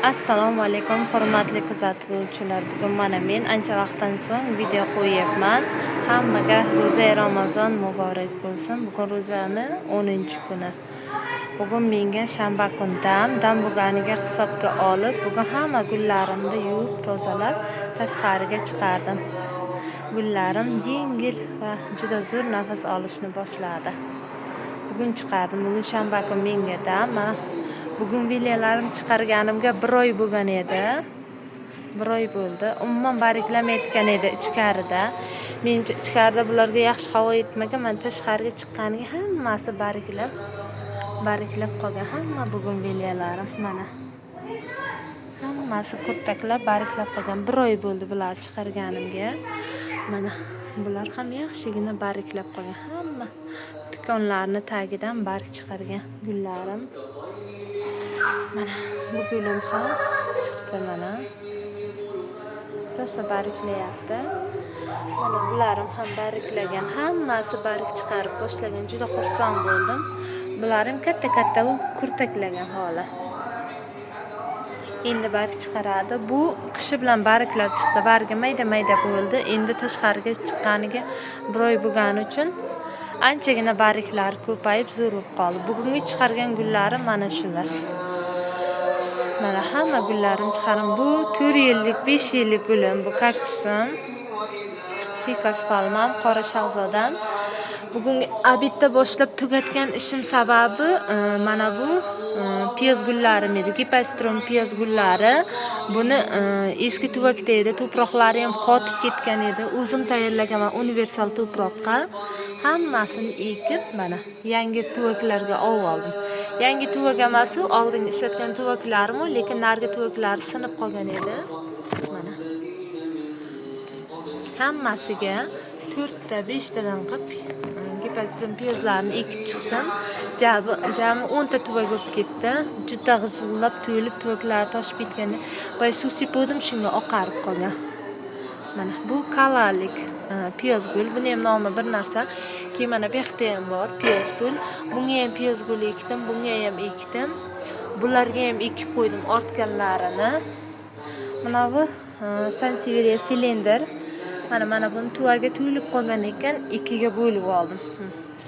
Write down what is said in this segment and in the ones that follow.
Assalomu alaykum, hurmatli kuzatuvchilar. Bugun mana men ancha vaqtdan so'ng video qo'yyapman. Hammaga ro'za Ramazon muborak bo'lsin. Bugun ro'zani 10-kuni. Bugun menga shanba kun dam bo'lganiga hisobga olib, bugun hamma gullarimni yuvib, tozalab, tashqariga chiqardim. Gullarim yengil va juda zo'r nafas olishni boshladi. Bugun chiqardim. Bugun shanba kun menga dam. Mana bugun vilyalarim chiqarganimga bir oy bo'lgan edi. Bir oy bo'ldi. Umuman bariklamayotgan edi ichkarida. Menimcha ichkarida bularga yaxshi havo yetmagan. Mana tashqariga chiqqaniga hammasi bariklab, bariklab qolgan. Hamma bugun vilyalarim mana. Hammasi kurtaklab, bariklab qolgan. Bir oy bo'ldi bular chiqarganimga. Mana bular ham yaxshigina bariklab qolgan. Hamma tikonlarni tagidan barg chiqargan gullarim. Mana bu gulim ham chiqdi mana. Rosa bariklayapti. Mana bularim ham bariklagan. Hammasi barik chiqarib boshlagan. Juda xursand bo'ldim. Bularim katta-katta bo'lib kurtaklagan holi. Endi barg chiqaradi. Bu qishi bilan bariklab chiqdi. Bargi mayda-mayda bo'ldi. Endi tashqariga chiqqaniga bir oy bo'lgani uchun anchagina bariklar ko'payib zo'r bo'lib qoldi. Bugungi chiqargan gullarim mana shular. Mana hamma gullarim chiqardim. Bu 4 yillik, 5 yillik gulim, bu kaktusim. Sikas palmam, qora shahzodam. Bugungi обед da boshlab tugatgan ishim sababi mana bu piyoz gullarim edi. Gipastrom piyoz gullari. Buni eski tuvakda edi, tuproqlari ham qotib ketgan edi. O'zim tayyorlaganman universal tuproqqa. Hammasini ekib, mana yangi tuvaklarga ov oldim. Yangi tuvak emas u, oldin ishlatgan tuvaklarim u, lekin narigi tuvaklari sinib qolgan edi. Mana. Hammasiga 4 ta, 5 tadan qilib gipastrom piyozlarini ekib chiqdim. Jami 10 ta tuvak bo'lib ketdi. Juda g'izillab to'lib tuvaklari toshib ketganda, boya suv sepuvdim, shunga oqarib qolgan. Mana bu kalalik piyoz gul. Buni ham nomi bir narsa. Keyin mana bu yoqda ham bor piyoz gul. Bunga ham piyoz gul ekdim, bunga ham ekdim. Bularga ham ekib qo'ydim ortganlarini. Mana bu Sansevieria silindr. Mana buni tuvagi to'lib qolgan ekan, ikkiga bo'lib oldim.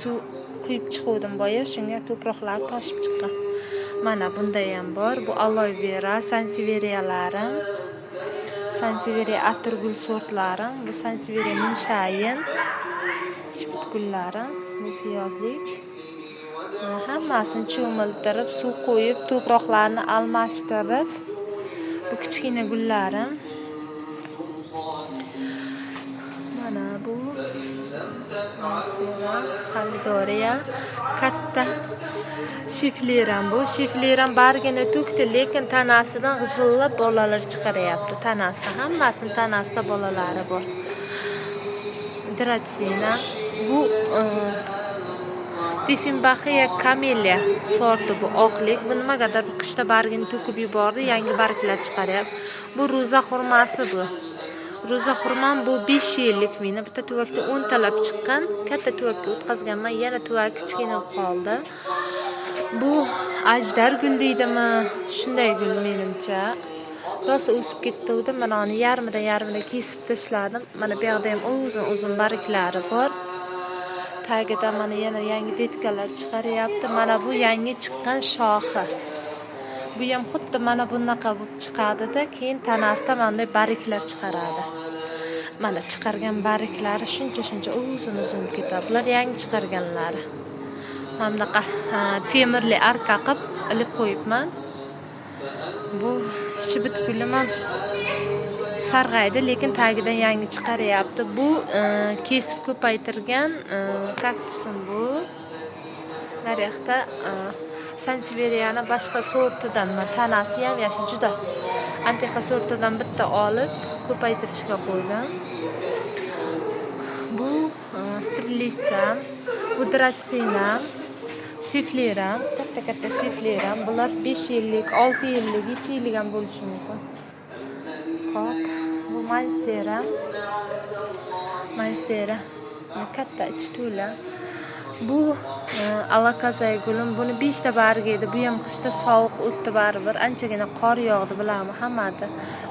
Suv quyib chiquvdim boya, shunga tuproqlar toshib chiqqan. Mana bunda ham bor. Bu aloe vera, sanseveriyalarim. Sansevieria atirgul sortlarim. Bu Sansevieria minshayin. Shipit gullarim, bu piyozlik. Mana hammasini cho'miltirib, suv qo'yib, tuproqlarni almashtirib, bu kichkina gullarim. Mana bu Monstera, Pomidoriya, katta shifliram bu. Shifliram bargini to'kdi, lekin tanasidan g'ijillab bolalar chiqaryapti. Tanasida, hammasini tanasida bolalari bor. Dratsina. Bu Dieffenbachia camellia sorti, bu oqlik. Bu nimagadir qishda bargini to'kib yubordi, yangi barglar chiqaryapti. Bu ro'za xurmasi bu. Ro'za xurmam bu 5 yillik meni. Bitta tuvakda 10 talab chiqqan. Katta tuvakka o'tkazganman, yana tuvak kichkina qoldi. Bu ajdar gul deydimi? Shunday gul menimcha. Rosa o'sib ketdi. Mana uni yarmidan yarmida kesib tashladim. Mana bu yoqda ham uzun-uzun barglari bor. Tagida mana yana yangi detkalar chiqaryapti. Mana bu yangi chiqqan shoxi. Bu ham xuddi mana bunaqa bo'lib chiqadi-da, keyin tanasida mana bunday barglar chiqaradi. Mana chiqargan barglari shuncha-shuncha uzun-uzun ketadi. Bular yangi chiqarganlari. Mana bunaqa temirli arka qilib ilib qo'yibman. Bu shibit gulim ham sarg'aydi, lekin tagidan yangi chiqaryapti. Bu kesib ko'paytirgan kaktusim bu. Naryoqda Sanseveriyani boshqa sortidan, tanasi ham yashil, juda antiqa sortidan bitta olib ko'paytirishga qo'ydim. Bu strelitsa, bu dratsina, shifliram, katta-katta shifliram. Bular 5 yillik, 6 yillik, 7 yillik ham bo'lishi mumkin. Xo'p, bu monstera. Monstera katta ichi to'la. Bu alakazay gulim, buni 5 ta bargi edi. Bu ham qishda sovuq o'tdi baribir. Anchagina qor yog'di, bilamni hammada.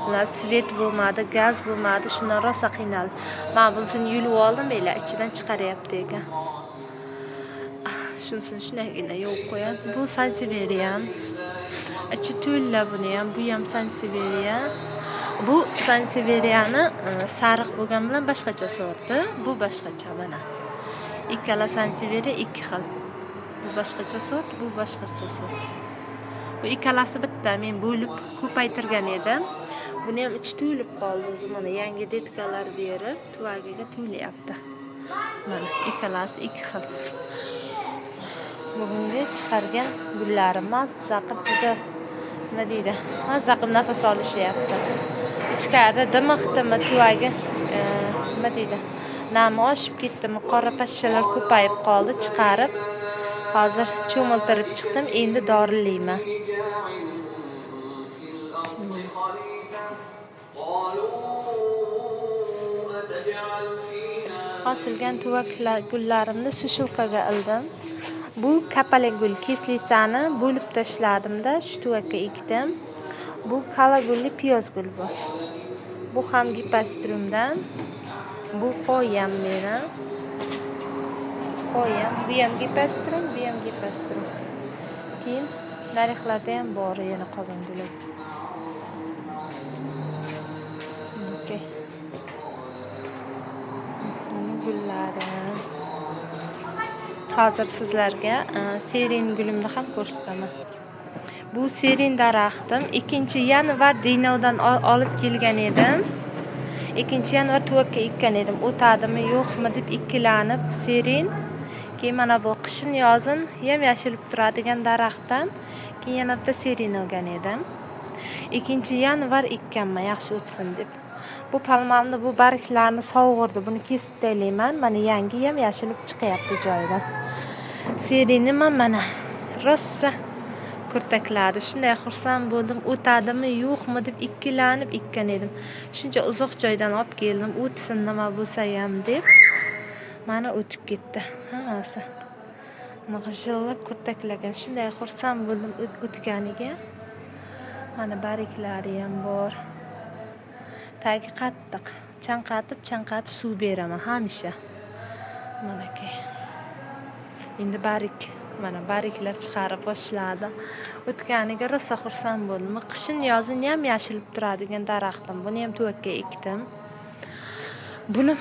Bilan svet bo'lmadi, gaz bo'lmadi, shundan rosa qiynaldi. Men bunisini yulib oldim, ela ichidan chiqaryapti ekan. Shunisini shundagina yuvib qo'yadi. Bu sanseveriya. Ichi to'la buni ham, bu ham sanseveriya. Bu sanseveriyani sariq bo'lgan bilan boshqacha sorti, bu boshqacha mana. Ikkala sanseveriya ikki xil. Bu boshqacha sort, bu boshqacha sort. Bu ikkalasi bitta, men bo'lib ko'paytirgan edim. Buni ham ichi to'lib qoldi o'zi, mana yangi detkalar berib, tuvagiga to'layapti. Mana ikkalasi ikki xil. Bugungi chiqargan gullarim mazza qilib juda nima deydi? Mazza qilib nafas olishyapti. Ichkarida dimiqdimi tuvagi, nima deydi? Nami oshib ketdimi, qora pashshalar ko'payib qoldi, chiqarib hozir cho'miltirib chiqdim, endi dorilayman. Osilgan tuvak gullarimni sushilkaga ildim. Bu kapalak gul keslisani bo'lib tashladimda, shu tuvakka ekdim. Bu kala gulli piyoz gul bu. Bu ham gipastrumdan. Bu xoyam meni. Xoyam, bu ham gipastrum, bu ham gipastrum. Keyin narixlarda ham bor yana qolgan guli. Okay. Gullari. Hozir sizlarga serin gulimni ham ko'rsataman. Bu serin daraxtim 2 yanvar Dinovdan olib kelgan edim. 2 yanvar tuvakka ekkan edim. O'tadimi, yo'qmi deb ikkilanib serin. Keyin mana bu qishin yozin yam-yashilib turadigan daraxtdan keyin yana bitta serin olgan edim. 2 yanvar ekkanman, yaxshi o'tsin deb. Bu palmamni, bu barglarni sovg'irdi. Buni kesib taylayman. Mana yangi yam-yashilib chiqyapti joyidan. Serinim ham mana rosa kurtakladi. Shunday xursand bo'ldim. O'tadimi, yo'qmi deb ikkilanib ekkan edim. Shuncha uzoq joydan olib keldim, o'tsin nima bo'lsa ham deb. Mana o'tib ketdi hammasi. G'ijillab kurtaklagan. Shunday xursand bo'ldim o'tganiga. Mana barglari ham bor. Tagi qattiq. Chanqatib suv beraman hamisha. Manaki. Endi barik, mana bariklar chiqarib boshladi. O'tganiga rosa xursand bo'ldim. Qishin yozin ham yashilib turadigan daraxtim. Buni ham tuvakka ekdim. Buni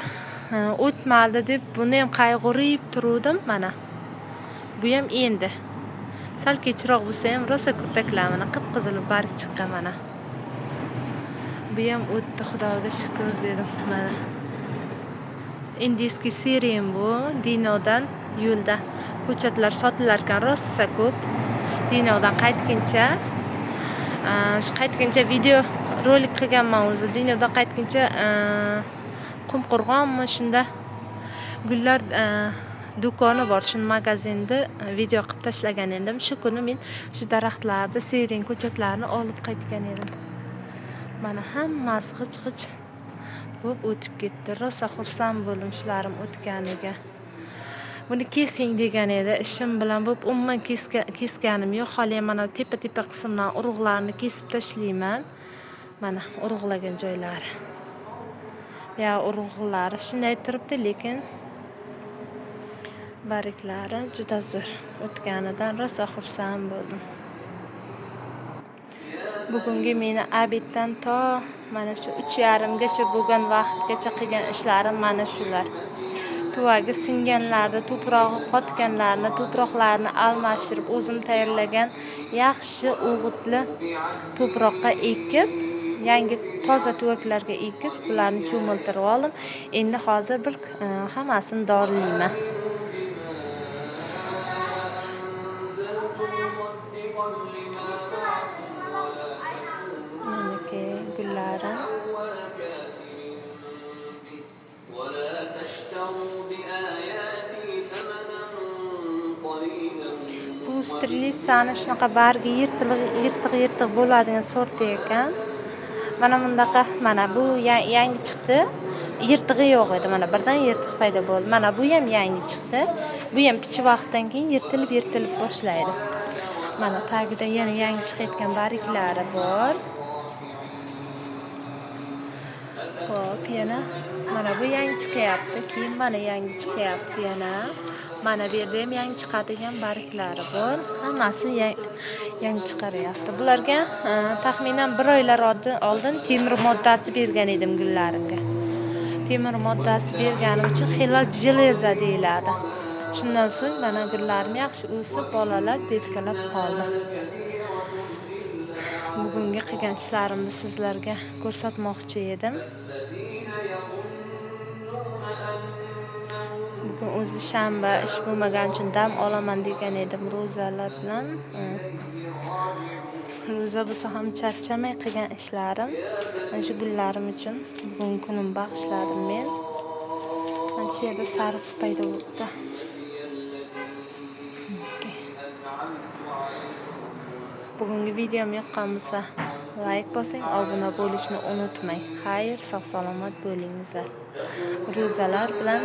o'tmadi deb buni ham qayg'urib turuvdim mana. Bu ham endi sal kechroq bo'lsa ham rosa kurtaklar mana qip-qizil barg chiqqan mana. Bu ham o'tdi, Xudoga shukr dedim mana. Indiyskiy serin bu, Dinodan yo'lda ko'chatlar sotilar ekan, rosa ko'p. Dinodan qaytguncha, shu qaytguncha video rolik qilganman o'zi. Dinodan qaytguncha Qumqo'rg'onmi shunda gullar do'koni bor, shuni magazinda video qilib tashlagan edim. Shu kuni men shu daraxtlarni, serin ko'chatlarni olib qaytgan edim. Mana hammasi g'ich-g'ich bo'lib o'tib ketdi. Rosa xursand bo'ldim shularım o'tganiga. Buni kesing degan edi. Ishim bilan bo'lib umuman keskanim yo'q. Hali ham mana tepa-tepa qismdan urug'larni kesib tashlayman. Mana urug'lagan joylari. Ya urug'lari shunday turibdi, lekin barglari juda zo'r. O'tganidan rosa xursand bo'ldim. Bugungi meni abiddan to mana shu 3:30 gacha bo'lgan vaqtgacha qilgan ishlarim mana shular. Tuvagi singanlarni, to'prog'i qotganlarni, to'proqlarni almashtirib, o'zim tayyorlagan yaxshi o'g'itli to'proqqa ekib, yangi toza tuvaklarga ekib, bularni cho'miltirib oldim. Endi hozir bir hammasini dorilayman. Manaki gullarim. Bu strelitsani shunaqa bargi yirtiq bo'ladigan sorti ekan. Mana bundaqa, mana bu yangi chiqdi. Yirtig'i yo'q edi. Mana birdan yirtiq paydo bo'ldi. Mana bu ham yangi chiqdi. Bu ham picha vaqtdan keyin yirtilib yirtilib boshlaydi. Mana tagida yana yangi chiqayotgan barglari bor. Xo'p, yana mana bu yangi chiqyapti, keyin mana yangi chiqyapti yana. Mana bu yerda ham yangi chiqadigan barglari bor. Hammasi yangi chiqaryapti. Bularga taxminan 1 oylar oldin temir moddasi bergan edim gullarimga. Temir moddasi berganim uchun xilal jeleza deyiladi. Shundan so'ng mana gullarim yaxshi o'sib, bolalab, detkalab qoldi. Bugungi qilgan ishlarimni sizlarga ko'rsatmoqchi edim. Bugun o'zi shanba, ish bo'lmagani uchun dam olaman degan edim ro'zalar bilan. Ro'za bo'lsa ham charchamay qilgan ishlarim, mana shu gullarim uchun bugun kunim bag'ishladim men. Mana shu yerda sariq paydo bo'ldi. Bugungi videom yoqqan bo'lsa, like bosing, obuna bo'lishni unutmang. Xayr, sog' salomat bo'lingizlar. Ro'zalar bilan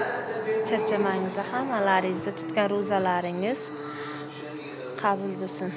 charchamangiz, hammalaringizni tutgan ro'zalaringiz qabul bo'lsin.